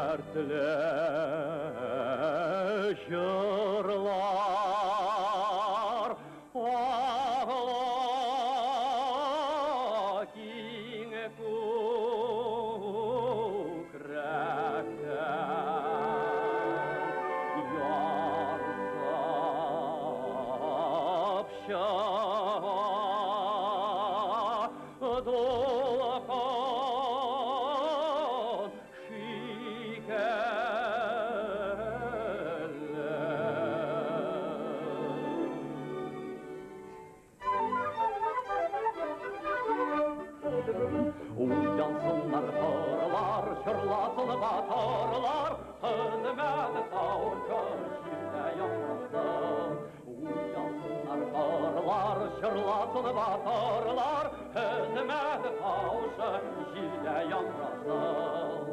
Дәртле җырлар агыла киң күкрәктән, ярсып чыга дулкын шикелле. Уянсыннар кырлар, җырласын батырлар, хезмәт тавышы җирдә яңрасын. Уянсыннар кырлар, җырласын батырлар, хезмәт тавышы җирдә яңрасын.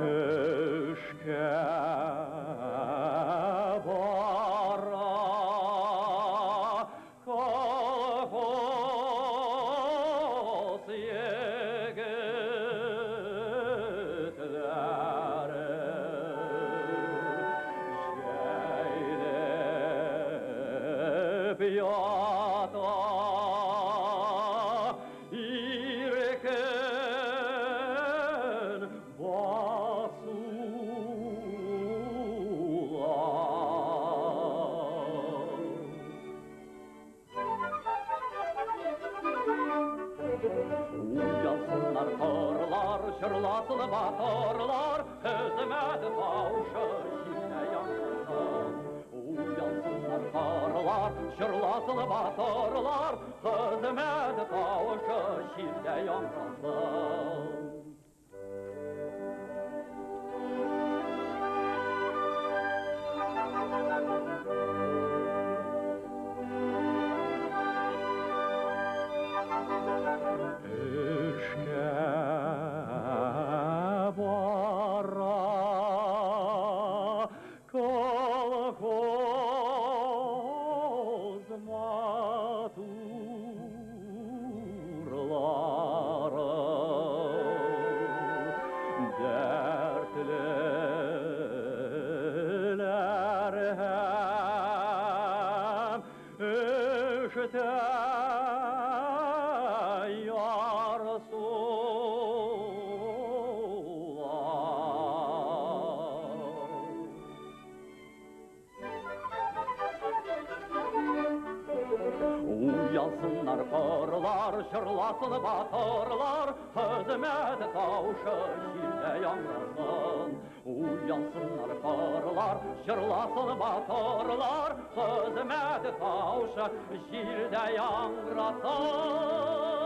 Эшкә бара колхоз егетләре, җәелеп ята иркен басулар. Уянсыннар кырлар, җырласын батырлар, хезмәт тавышы җирдә яңрасын. Уянсыннар кырлар, җырласын батырлар, хезмәт тавышы җирдә яңрасын. Эшкә бара колхоз матурлары, дәртлеләр һәм эштә ярсулар. Уянсыннар кырлар, җырласын батырлар, хезмәт тавышы җирдә яңрасын. Уянсыннар кырлар, җырласын батырлар, хезмәт тавышы җирдә яңрасын.